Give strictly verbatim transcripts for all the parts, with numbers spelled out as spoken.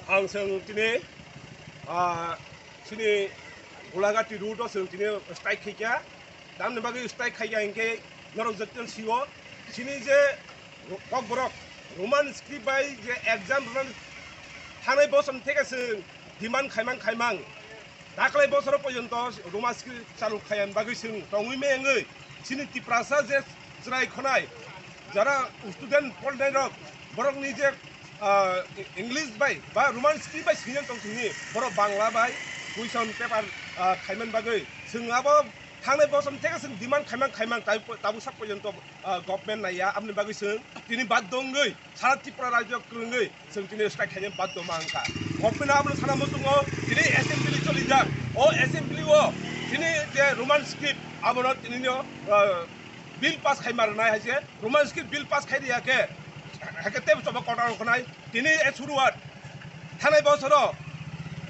Ang chwng tini, ah, chini Golagati road o chwng tini strike khaikha. Tamni bagwi strike khaikha hinkhe norok joto sio. Chini je kokborok Roman script bai je exam rwna thanai bosom theke chwng demand khaimang khaimang. Daklai bosoro porjonto Roman script chalu khayan bagwi chwng tongwi mengwi chini Tiprasa je chwrai khonai jara student pornai rok borokni je, ah, English bai ba Roman script bai sinian tong sini borok Bangla bai question paper, ah, khaiman bagwi chwng abo thangnai bosom theke chwng demand khaimang khaimang tai tabuk sak porjonto, ah, government naiya aboni bagwi chwng tini baddo wngwi sara Tripura rajyo kwrwngwi chwng tini strike khaina baddo ma wngkha. Government abono sana muchungo tini assembly cholijak. O assembly o tini je Roman script abono tini no, ah, bill pass khai marnai hai se Roman script bill pass khai riya khe, hai khe tebo choba kotor ongkha nai. Tini e suruat thanai bosoro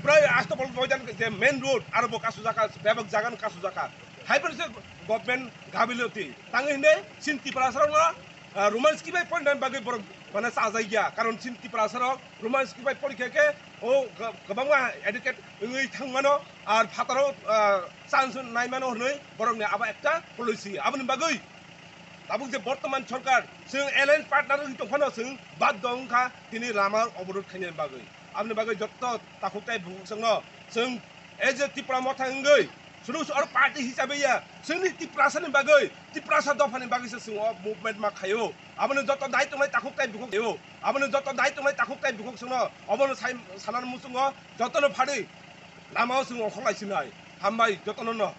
prai Astopol Moidan je main road aro bo kasu jaka, bebak jagan kasu jaka. Hai phano se government gabiloti. Tangwi hinde sin Tiprasa rokno, ah, Roman script bai porina bagwi borok mane chajai ya. Karon sin Tiprasa rok Roman script bai porikha khe o kwbangma educate wngwi thangmano, ar phataro, ah, chance naimano hwnwi borokni abo ekta policy. Aboni bagwi tabuk je bortoman sorkar chwng alliance partner wngwi tongphano chwng baddo wngkha tini lama oborod khainani bagwi. Aboni bagwi jotto takhuk tai bukhuk chwngno chwng as a Tipra Motha wngwi sunu oro party hisabe ya chwngni Tiprasani bagwi, Tiprasa dophani bagwi se chwng o movement ma khaio. Abono jotto dai tongnai takhuk tai bukhuk khaio. Abono jotto dai tongnai takhuk tai bukhuk chwngno obono sai sanani muchungo jottono phadi lama o chwng ongkhorlai sinai. Hambai jottono no.